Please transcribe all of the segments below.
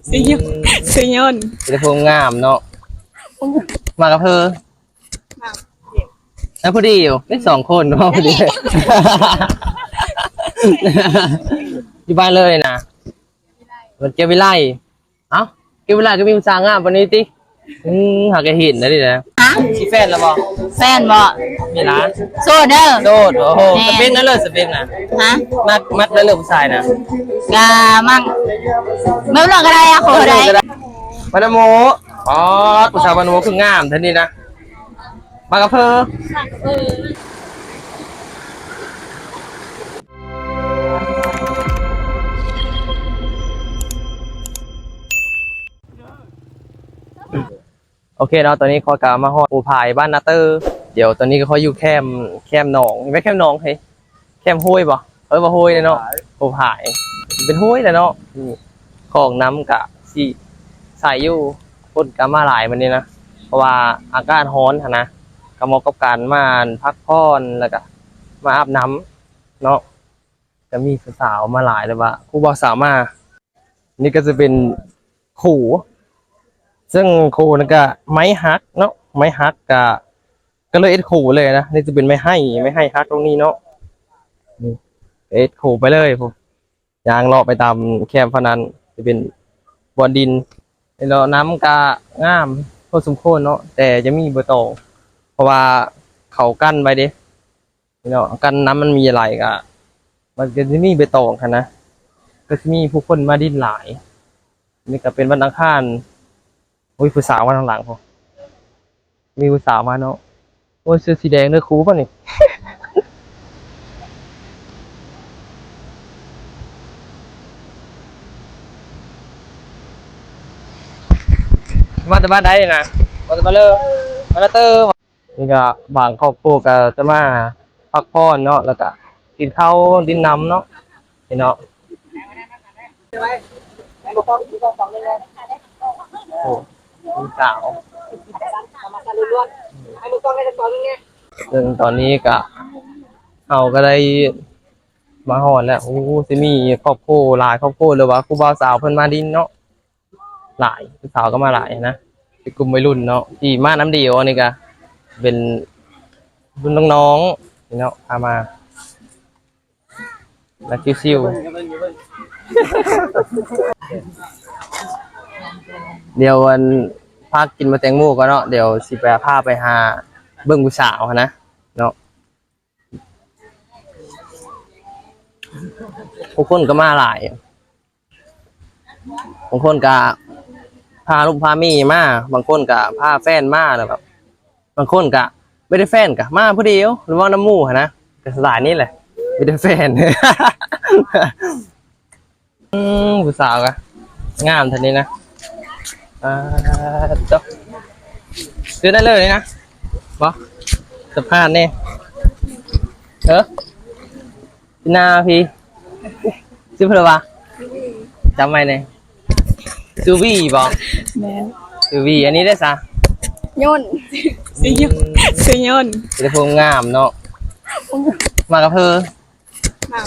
ຊື່ຍົນ ຊື່ຍົນ ເປັນຜູ້ງາມເນາະ. ມາກັບເພິ່ນ ມາ ອ່ະ ພໍດີຢູ່ ເປັນສອງຄົນເນາະ ພໍດີ. ຢູ່ບ້ານເລີຍນະ ມັນເກັບວິໄລ. ເອົ້າ ເກັບເວລາກໍມີຜູ້ສາວງາມປານນີ້ຕິ. ອືມ ຫາກະເຫັນໄດ້ນີ້ນະ. ຮະ? ມີແຟນແລ້ວບໍ່? ແຟນບໍ່? ມີລະ? ໂສດເດີ. ໂສດ. ໂອ້ໂຫ ແມ່ນ. ສະເປັກນັ້ນເລີຍ ສະເປັກນະ. ຮະ? ມັກ ມັກໄດ້ເລີຍຜູ້ຊາຍນະ. ກະມັກແບບນັ້ນກໍໄດ້ອະ ຂໍໄດ້. ບ້ານນາໂມ. ອໍ ຜູ້ສາວບ້ານນາໂມຄືງາມແທ້ນີ້ນະ. ມາກັບເພິ່ນ ໂອເຄເນາະ. ຕອນນີ້ຂ້ອຍກະມາຮອດພູຜາຍບ້ານນາເຕີ. ດຽວຕອນນີ້ກໍຂ້ອຍຢູ່ແຄມ ແຄມໜອງ ແມ່ນແຄມໜອງເຮີ້ຍ ແຄມຫ້ວຍບໍ່? ເອີ້ນວ່າຫ້ວຍເນາະ ໂພພາຍ ເປັນຫ້ວຍແຫຼະເນາະ. ນີ້ ຄອງນ້ຳກະຊິໃສຢູ່. ຄົນກະມາຫຼາຍມື້ນີ້ນະ ເພາະວ່າອາກາດຮ້ອນຫັ້ນນະ ກະເໝາະກັບການມາພັກຜ່ອນ ແລ້ວກະມາອາບນ້ຳເນາະ. ກະມີສາວມາຫຼາຍ ຫຼືວ່າຄູ່ບ່າວສາວມາ. ນີ້ກໍຈະເປັນໂຂ ເຊິ່ງໂຂນັ້ນກະໄມ້ຫັກເນາະ ໄມ້ຫັກກະ ກໍເລີຍເຮັດໂຂເລີຍນະ. ນີ້ຈະເປັນໄມ້ໄຮ້ ໄມ້ໄຮ້ຫັກຕົງນີ້ເນາະ ນີ້ເຮັດໂຂໄປເລີຍພຸ້ນ. ຍ່າງເລາະໄປຕາມແຄມຝັ່ງນັ້ນ ຈະເປັນບ່ອນດິນ. ແລ້ວນ້ຳກະງາມພໍສົມຄວນເນາະ ແຕ່ຈະມີໃບຕອງ ເພາະວ່າເຂົາກັ້ນໄວ້ເດ້. ເນາະ ກັນນ້ຳມັນມີຫຼາຍກະ ມັນກະຊິມີໃບຕອງຫັ້ນນະ ກະຊິມີຜູ້ຄົນມາດິນຫຼາຍ. ນີ້ກະເປັນວັນອັງຄານ. ໂອ້ຍ ຜູ້ສາວມາທາງຫຼັງພຸ້ນ ມີຜູ້ສາວມາເນາະ. ໂອ້ຍ ເສື້ອສີແດງເດີ ຄູບໍ່ນີ້? ມາແຕ່ບ້ານໃດນະ? ມາແຕ່ບ້ານເລີ ມາແຕ່ເຕີ. ນີ້ກະບາງຄອບຄົວກະຈະມາພັກຜ່ອນເນາະ ແລ້ວກະກິນເຂົ້າ ດິນນ້ຳເນາະ ພີ່ນ້ອງ. ໂອ້ ມີສາວ ເຊິ່ງຕອນນີ້ກະ ເຮົາກະໄດ້ມາຮອດແລ້ວ. ໂອ້ ຊິມີຄອບຄົວຫຼາຍຄອບຄົວ ຫຼືວ່າຄູ່ບ່າວສາວເພິ່ນມາດິນເນາະ. ຫຼາຍ ຜູ້ສາວກໍມາຫຼາຍນະ ເປັນກຸ່ມໄວລຸ້ນເນາະ ທີ່ມານຳດຽວ. ອັນນີ້ກະເປັນລຸ້ນນ້ອງໆ ເນາະ ພາມາ ແລ້ວຊິວໆ. ດຽວອັນ ພາກິນໝາກແຕງໂມກ່ອນເນາະ ດຽວຊິໄປ ພາໄປຫາເບິ່ງຜູ້ສາວຫັ້ນນະເນາະ. ຜູ້ຄົນກໍມາຫຼາຍ ບາງຄົນກະພາລູກພາເມຍມາ ບາງຄົນກະພາແຟນມາ ແລ້ວກະບາງຄົນກະບໍ່ໄດ້ແຟນກະມາຜູ້ດຽວ ຫຼືວ່ານຳໝູ່ຫັ້ນນະ ກະສະໄຕລ໌ນີ້ແຫຼະ ບໍ່ໄດ້ແຟນ. ອືມ ຜູ້ສາວກະງາມແທ້ນີ້ນະ. ອ່າ ໂຕ ຄືໄດ້ເລີຍນີ້ນະ ບໍ່ ສຳພາດແດ່. ເອີ ໜ້າພີ່ ຊື່ເພິ່ນວ່າ ຈຳໄວ້ແດ່ ຊື່ວີບໍ່? ແມ່ນ ຊື່ວີ. ອັນນີ້ເດ້ຊະ? ຍົນ ຊື່ຍົນ ຊື່ຍົນ ເປັນຜູ້ງາມເນາະ. ມາກັບເພິ່ນ ມາ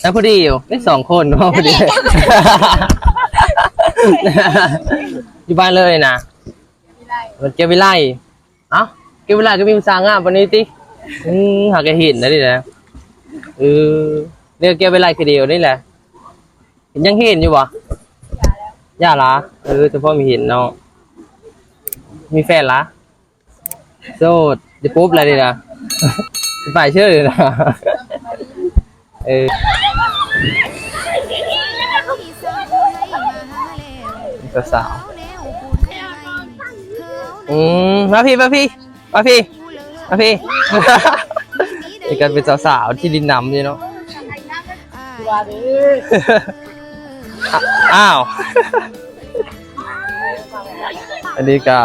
ອ່ະ ພໍດີຢູ່ ເປັນສອງຄົນ ພໍດີ. ຢູ່ບ້ານເລີຍນະ ມັນເກັບວິໄລ. ເອົ້າ ເກັບເວລາກໍມີຜູ້ສາວງາມປານນີ້ຕິ. ອືມ ຫາກະເຫັນໄດ້ນີ້ນະ. ເອີ ເລື່ອງເກັບເວລາຄືດຽວນີ້ແຫຼະ. ຍັງເຫັນຢູ່ບໍ່? ຢ່າລະ. ເອີ ສະເພາະມີເຫັນເນາະ. ມີແຟນລະ? ໂສດ. ໄດ້ປົບລະນີ້ນະ. ໄປເຊີຍນະ. ເອີ ສາວໆ ອືມ ມາພີ້ ມາພີ້ ມາພີ້ ມາພີ້. ນີ້ກໍເປັນສາວໆທີ່ຫຼິ້ນນ້ຳນີ້ເນາະ. ອ້າວ ອັນນີ້ກໍ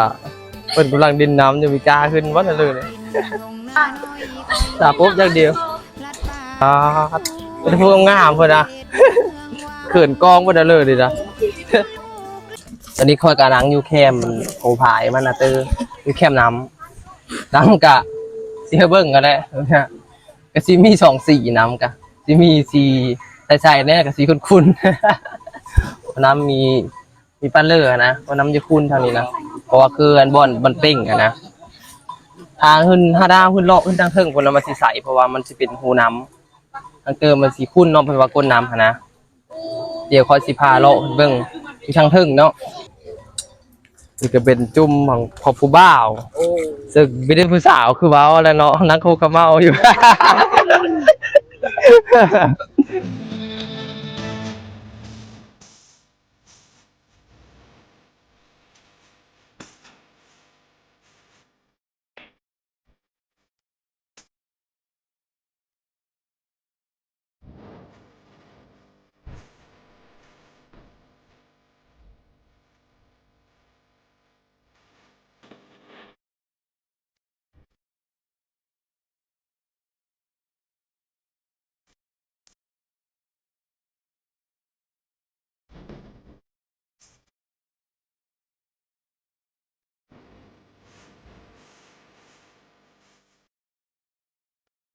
ເພິ່ນກຳລັງຫຼິ້ນນ້ຳຢູ່ ມີກ້າຂຶ້ນບໍ່ທັນເລີຍ. ຕາປົບຢ່າງດຽວ. ອ່າ ເປັນຜູ້ງາມເພິ່ນນະ ເຂີນກ້ອງເພິ່ນເລີຍນີ້ນະ. ຕອນນີ້ຂ້ອຍກະນັ່ງຢູ່ແຄມໂພພາຍມານາເຕີ ຢູ່ແຄມນ້ຳ ນ້ຳກະຊິໃຫ້ເບິ່ງກັນແຫຼະ. ກະຊິມີສອງສີ ນ້ຳກະຊິມີສີໃສໆແດ່ ກະສີຂຸ້ນໆ. ນ້ຳມີ ມີປາເລີຫັ້ນນະ ວ່ານ້ຳຈະຂຸ່ນທາງນີ້ນະ ເພາະວ່າຄືອັນບ່ອນ ບ່ອນເປັ້ງຫັ້ນນະ ທາງຂຶ້ນ ຖ້າເຮົາຂຶ້ນເລາະຂຶ້ນທາງເທິງພຸ້ນນະ ມັນຊິໃສ ເພາະວ່າມັນຊິເປັນຮູນ້ຳ ທາງເຕີມມັນຊິຂຸ່ນເນາະ ເພິ່ນວ່າກົ້ນນ້ຳຫັ້ນນະ. ດຽວຂ້ອຍຊິພາເລາະເບິ່ງຢູ່ທາງເທິງເນາະ. ນີ້ກໍເປັນຈຸ່ມຂອງພໍ່ຜູ້ບ່າວ ໂອ້ ເຊິ່ງບໍ່ໄດ້ຜູ້ສາວຄືເວົ້າແຫຼະເນາະ ນັ່ງຄົກເຂົ້າເມົາຢູ່.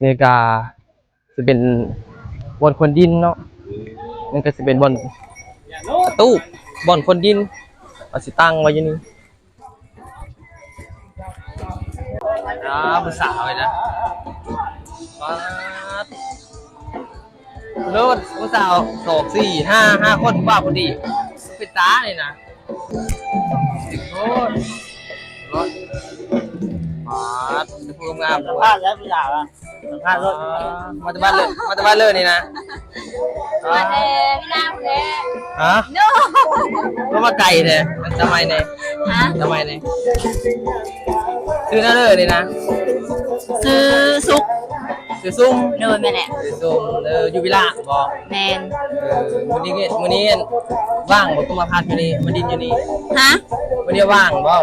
ນີ້ກະຊິເປັນບ່ອນຂົນດິນເນາະ, ນີ້ກະຊິເປັນບ່ອນຕູ້ ບ່ອນຂົນດິນ ເຮົາຊິຕັ້ງໄວ້ຢູ່ນີ້. ອ່າ ຜູ້ສາວເລີຍນະ ປາດ ໂລດ ຜູ້ສາວ ສອງ ສີ່ ຫ້າ ຫ້າຄົນ ຜູ້ບ່າວພໍດີ ເປັນຕານີ້ນະ ໂອ້ຍ ໂລດ ປາດ ຜູ້ງາມ ສຳພາດແລ້ວຜູ້ສາວ ສຳພາດໂລດ ມາແຕ່ບ້ານເລີ ມາແຕ່ບ້ານເລີນີ້ນະ. ມາແຕ່ວິລາພຸ້ນແຫຼະ. ຮະ? ໂນ ກໍມາໄກແທ້ ສະໄໝແດ່ ຮະ? ສະໄໝແດ່. ຊື່ນະເລີນີ້ນະ? ຊື່ສຸກ. ຊື່ສຸກ? ໂດຍ ແມ່ນແຫຼະ. ຊື່ສຸກ ເອີ ຢູ່ວິລາບໍ? ແມ່ນ. ເອີ ມື້ນີ້ ມື້ນີ້ວ່າງບໍ່? ກໍມາພັກຢູ່ນີ້ ມາດິນຢູ່ນີ້. ຮະ? ມື້ນີ້ວ່າງບໍ່?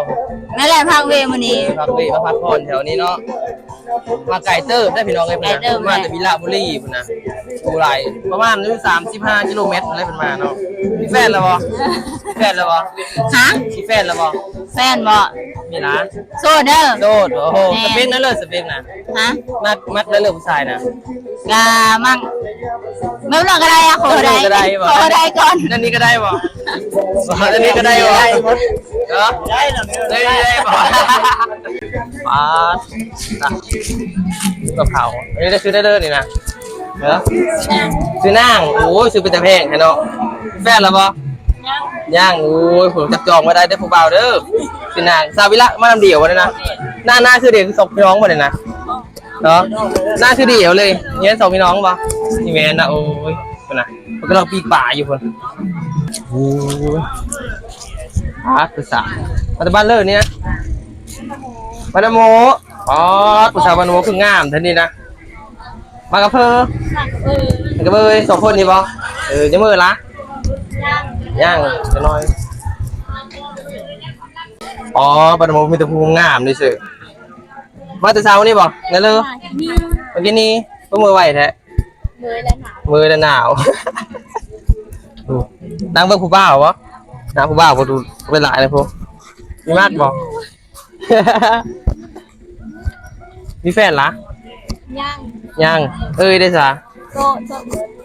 ແມ່ນແຫຼະ ພັກເວມື້ນີ້ ພັກເວ ມາພັກຜ່ອນແຖວນີ້ເນາະ. ມາໄກເຕີບເດ້ພີ່ນ້ອງເອີຍ ໄກເຕີບ ມາແຕ່ວິລະບູລີພຸ້ນນະ ຢູ່ຫຼາຍ ປະມານຢູ່ສາມສິບຫ້າກິໂລແມັດພຸ້ນແຫຼະເພິ່ນມາເນາະ. ມີແຟນແລ້ວບໍ່? ມີແຟນແລ້ວບໍ່? ຮະ? ມີແຟນແລ້ວບໍ່? ແຟນບໍ່? ມີລະ? ໂສດເດີ. ໂສດ. ໂອ້ໂຫ ແມ່ນ. ສະເປັກແນວເລີ ສະເປັກນະ? ຮະ? ມັກ ມັກແນວເລີຜູ້ຊາຍນະ? ກະມັກແບບນັ້ນກໍໄດ້ອະ ຂໍເທົ່າໃດ ເທົ່າໃດກໍໄດ້ບໍ່? ຂໍເທົ່າໃດກ່ອນ. ແນວນີ້ກໍໄດ້ບໍ່? ແນວນີ້ກໍໄດ້ບໍ່? ເນາະ ໄດ້ ໄດ້ບໍ່? ປາດ ນະ ກັບເຂົາ ອັນນີ້ໄດ້ຊື່ໄດ້ເລີນີ້ນະ. ເອີ ຊື່ນາງ. ໂອ້ຍ ຊື່ເປັນຕາແພງແທ້ເນາະ. ແຟນແລ້ວບໍ່? ຍັງ. ຍັງ. ໂອ້ຍ ຜູ້ຈັບຈອງບໍ່ໄດ້ເດີຜູ້ບ່າວເດີ. ຊື່ນາງ ສາວວິລະມານຳດຽວບໍ່ນີ້ນະ? ໜ້າ ໜ້າຄືດຽວ ຄືສອງພີ່ນ້ອງບໍ່ນີ້ນະ? ເນາະ ໜ້າຄືດຽວເລີຍ. ເຮືອນສອງພີ່ນ້ອງບໍ່? ຊິແມ່ນນະ. ໂອ້ຍ ພຸ້ນນະ ເພິ່ນກຳລັງປີ້ງປາຢູ່ພຸ້ນ. ໂອ້ຍ ອາດ ຜູ້ສາວມາແຕ່ບ້ານເລີນີ້ນະ? ບ້ານນາໂມ. ອໍ ຜູ້ສາວບ້ານນາໂມຄືງາມແທ້ນີ້ນະ. ມາກັບເພິ່ນ? ມາກັບເພິ່ນ ສອງຄົນນີ້ບໍ່? ເອີ ຍັງບໍ່ເອີລະ? ຍັງ ຍັງ ຈັກໜ້ອຍ. ອໍ ບ້ານນາໂມມີແຕ່ຜູ້ງາມນີ້ຊື່. ມາແຕ່ເຊົ້ານີ້ບໍ່? ນັ້ນເລີ ມື້ກີ້ນີ້ ເພິ່ນເມືອໄວແທ້. ເມື່ອຍແລະໜາວ ເມື່ອຍແລະໜາວ. ນັ່ງເບິ່ງຜູ້ບ່າວບໍ່? ນັ່ງຜູ້ບ່າວບໍ່? ເປັນຫຼາຍເລີຍພຸ້ນ. ມີມັກບໍ່? ມີແຟນລະ? ຍັງ ຍັງ. ເອີຍ ໄດ້ຊະ? ໂສດ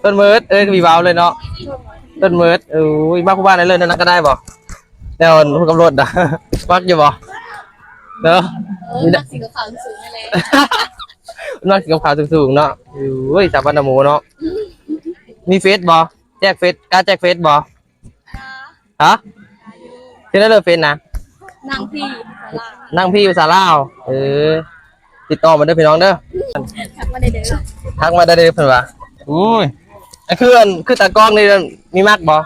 ໂສດເໝິດ. ເອີຍ ມີເວົ້າເລີຍເນາະ ໂສດເໝິດ. ໂອ້ຍ ມັກຜູ້ບ່າວນັ້ນເລີຍ ນັ້ນກໍໄດ້ບໍ່? ແນວຜູ້ຂັບລົດນະ ມັກຢູ່ບໍ່? ເນາະ ເອີ ມັກສີຂາວໆສູງໆນັ້ນແຫຼະ ມັກສີຂາວໆສູງໆເນາະ. ໂອ້ຍ ສາວບ້ານນາໂມເນາະ. ມີເຟສບໍ່? ແຈກເຟສ ກ້າແຈກເຟສບໍ່? ຮະ? ເຮັດໄດ້ເລີຍເຟສນະ? ນາງພີ້ ນາງພີ້ພາສາລາວ. ເອີ ຕິດຕໍ່ມາເດີພີ່ນ້ອງເດີ ທັກມາໄດ້ເດີ ທັກມາໄດ້ເດີເພິ່ນວ່າ. ໂອ້ຍ ອັນຄື ອັນຄືຕາກ້ອງນີ້ມີມັກບໍ່?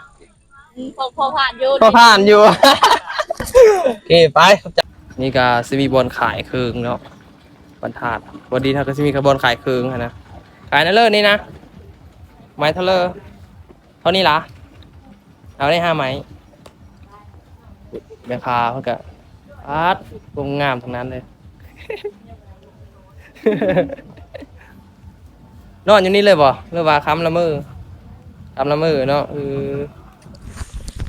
ອືມ ພໍ ພໍຜ່ານຢູ່ ພໍຜ່ານຢູ່. ໂອເຄ ໄປ ຂອບໃຈ. ນີ້ກະຊິມີບ່ອນຂາຍເຄື່ອງເນາະ ບັນທາດ ພໍດີເຮົາກະຊິມີບ່ອນຂາຍເຄື່ອງຫັ້ນນະ. ຂາຍນັ້ນເລີນີ້ນະ ໄມ້ເທົ່າເລີ? ເທົ່ານີ້ລະ? ເອົາໄດ້ຫ້າໄມ້. ແມ່ຄ້າເພິ່ນກະ ປາດ ຄົນງາມທັງນັ້ນເລີຍ. ນອນຢູ່ນີ້ເລີຍບໍ່ ຫຼືວ່າຄ່ຳລະເມີ? ຄ່ຳລະເມີເນາະ. ເອີ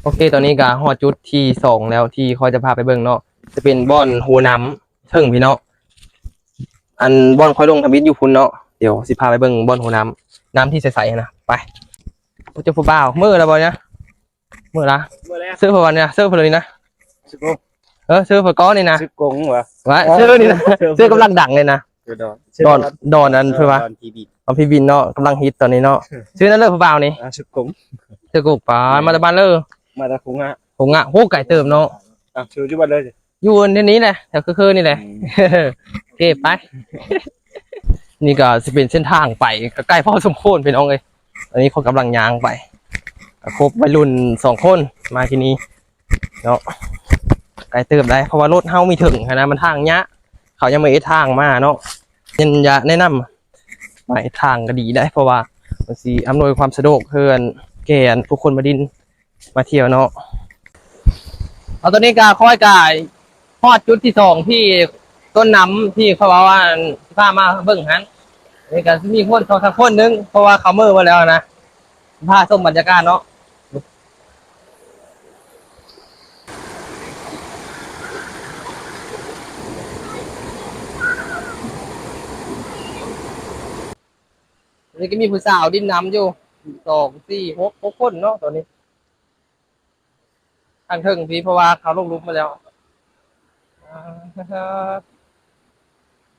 ໂອເຄ ຕອນນີ້ກະຮອດຈຸດທີສອງແລ້ວ ທີ່ຂ້ອຍຈະພາໄປເບິ່ງເນາະ ຈະເປັນບ່ອນໂຮນ້ຳເທິງພີ້ເນາະ. ອັນບ່ອນຂ້ອຍລົງທຳອິດຢູ່ພຸ້ນເນາະ. ດຽວຊິພາໄປເບິ່ງບ່ອນໂຮນ້ຳ ນ້ຳທີ່ໃສໆຫັ້ນນະ. ໄປ ເຈົ້າຜູ້ບ່າວ ເມີແລ້ວບໍ່ນະ? ມື້ລະ ມື້ແລກ ເຊີເພິ່ນວ່ານີ້ນະ ເຊີເພິ່ນນີ້ນະ ຊື່ກົງ ເອີ ເຊີເພິ່ນກໍນີ້ນະ ຊື່ກົງຫວາ ວ່າເຊີນີ້ນະ ເຊີກຳລັງດັງເລີຍນະ ເຊີດອນ ດອນ ດອນອັນເພິ່ນວ່າ ດອນພີບິນ ດອນພີບິນເນາະ ກຳລັງຮິດຕອນນີ້ເນາະ ເຊີນັ້ນເລີຜູ້ບ່າວນີ້ ອ່າ ຊື່ກົງ ເຊີກົງ ປາ ມາແຕ່ບ້ານເລີ ມາແຕ່ຂົງຫາ ຂົງຫາ ໂຫ ໄກເຕີບເນາະ ອ່າ ເຊີຢູ່ບ້ານເລີ ຢູ່ແຖວນີ້ແຫຼະ ແຖວເຄີໆນີ້ແຫຼະ ອືມ ໂອເຄ ໄປ ນີ້ກໍຊິເປັນເສັ້ນທາງໄປ ກໍໃກ້ພໍສົມຄວນພີ່ນ້ອງເອີຍ ອັນນີ້ເຂົາກຳລັງຍ່າງໄປ ກໍພົບໄວລຸ້ນສອງຄົນມາທີ່ນີ້ເນາະ ໄກເຕີບໄດ໋ ເພາະວ່າລົດເຮົາມີເຖິງຫັ້ນນະ ມັນທາງຍາກ ເຂົາຍັງບໍ່ເຮັດທາງມາເນາະ ຍັງຢາກແນະນຳ ມາເຮັດທາງກໍດີໄດ໋ ເພາະວ່າມັນຊິອຳນວຍຄວາມສະດວກເພື່ອແກ່ຜູ້ຄົນມາດິນ ມາທ່ຽວເນາະ ເອົາ ຕອນນີ້ກໍຂ້ອຍກໍຮອດຈຸດທີສອງ ທີ່ຕົ້ນນ້ຳທີ່ເຂົາເວົ້າວ່າຊິພາມາເບິ່ງຫັ້ນ ນີ້ກໍຊິມີຄົນສອງສາມຄົນໜຶ່ງ ເພາະວ່າເຂົາເມືອໝົດແລ້ວນະ ພາຊົມບັນຍາກາດເນາະ ນີ້ກໍມີຜູ້ສາວດິນນ້ຳຢູ່ ສອງ ສີ່ ຫົກ ຫົກຄົນເນາະ ຕອນນີ້ ທາງເທິງພີ້ ເພາະວ່າເຂົາລົງຫຼຸບມາແລ້ວ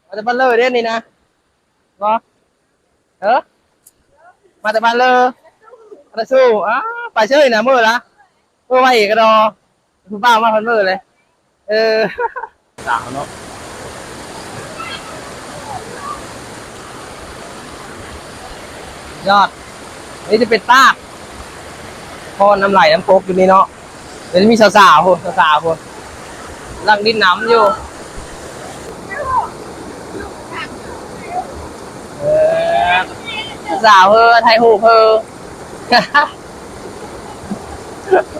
ມາແຕ່ບ້ານເລີເດ້ນີ້ນະ ບໍ່ ເອີ ມາແຕ່ບ້ານເລີ ອາລະຊູ ອ້າ ໄປເຊີຍນະ ເມືອລະ ເມືອໄວກະດໍ ຜູ້ບ່າວມາພັນເມີເລີຍ ເອີ ສາວເນາະ ຍອດ ນີ້ຈະເປັນຕາດ ພໍນ້ຳໄຫຼນ້ຳຕົກຢູ່ນີ້ເນາະ ເດີ ມີສາວໆ ພຸ້ນ ສາວໆ ພຸ້ນ ລັກດິນນ້ຳຢູ່ ເອີ ສາວເຮີ ຖ່າຍຮູບເຮີ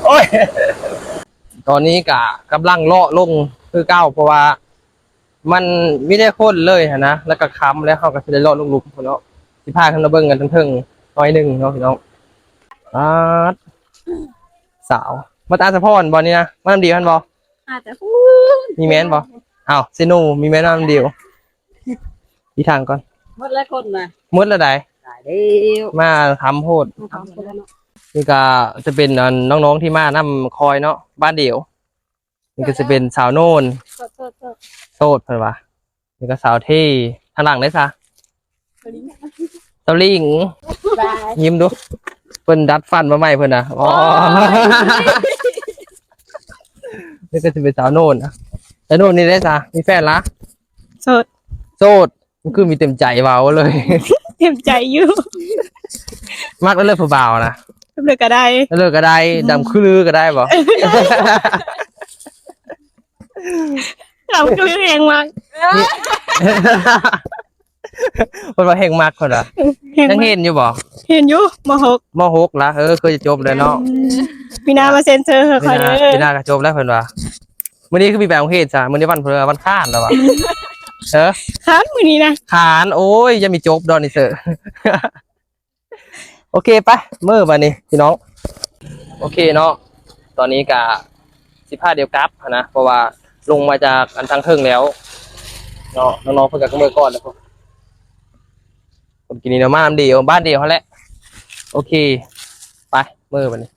ໂອ້ຍ ຕອນນີ້ກະກຳລັງເລາະລົງຄືເກົ່າ ເພາະວ່າມັນມີແຕ່ຄົນເລີຍຫັ້ນນະ ແລ້ວກະຄ່ຳແລ້ວ ເຮົາກະຊິໄດ້ເລາະລົງລຸ່ມພຸ້ນເນາະ ຊິພາຂຶ້ນມາເບິ່ງກັນເທິງໆ ໜ້ອຍໜຶ່ງເນາະພີ່ນ້ອງ ປາດ ສາວ ມາແຕ່ອາດສະພອນບໍ່ນີ້ນະ ມານຳດຽວຫັ້ນບໍ່ ອາດຈະ ມີແມ່ນບໍ່ ອ້າວ ເຊໂນ ມີແມ່ນມານຳດຽວ ອີກທາງກ່ອນ ໝົດແລ້ວຄົນນະ ໝົດແລ້ວໃດ ຕາຍແລ້ວ ມາຄ່ຳໂພດ ມາຄ່ຳໂພດແລ້ວເນາະ ນີ້ກະຈະເປັນອັນນ້ອງໆທີ່ມານຳຂ້ອຍເນາະ ບ້ານດຽວ ນີ້ກະຈະເປັນສາວໂນນ ໂສດ ໂສດ ໂສດ ໂສດເພິ່ນວ່າ ນີ້ກະສາວເທ່ ທາງຫຼັງເດ້ຊະ ສາວລິງ ບາຍ ຍິ້ມດູ ເພິ່ນດັດຟັນມາໃໝ່ເພິ່ນນະ ອໍ ໂອ້ຍ ນີ້ກະຊິເປັນສາວໂນນ ສາວໂນນນີ້ເດ້ຊະ ມີແຟນລະ ໂສດ ໂສດ ມັນຄືມີເຕັມໃຈເວົ້າເລີຍ ເຕັມໃຈຢູ່ ມັກແລ້ວເລີກຜູ້ບ່າວນະ ເລີກກະໄດ້ ເລີກກະໄດ້ ອືມ ດຳຄືລືກະໄດ້ບໍ່ ດຳຄືລືແຮງມັກ ເພິ່ນວ່າແຮງມັກເພິ່ນວ່າ ແຮງມັກ ຍັງຮຽນຢູ່ບໍ່ ຮຽນຢູ່ ມໍຫົກ ມໍຫົກລະ ເອີ ຄືຈະຈົບແລ້ວເນາະ ອືມ ປີໜ້າມາເຊັນເຊີໃຫ້ຂ້ອຍເດີ ປີໜ້າ ປີໜ້າກະຈົບແລ້ວເພິ່ນວ່າ ມື້ນີ້ຄືມີໄປໂຮງຮຽນຊະ ມື້ນີ້ວັນພະ ວັນຄານແລ້ວຫວາ ເອີ ຄານມື້ນີ້ນະ ຄານ ໂອ້ຍ ຍັງມີຈົບດອກນີ້ເຊີ ໂອເຄ ໄປ ເມືອບາດນີ້ພີ່ນ້ອງ ໂອເຄເນາະ ຕອນນີ້ກະຊິພາດຽວກັບຫັ້ນນະ ເພາະວ່າລົງມາຈາກອັນທາງເທິງແລ້ວເນາະ ນ້ອງໆເພິ່ນກະເມືອກ່ອນແລ້ວ ຄົນກິນນີ້ເນາະ ມານຳດຽວ ບ້ານດຽວຫັ້ນແຫຼະ ໂອເຄ ໄປ ເມືອບາດນີ້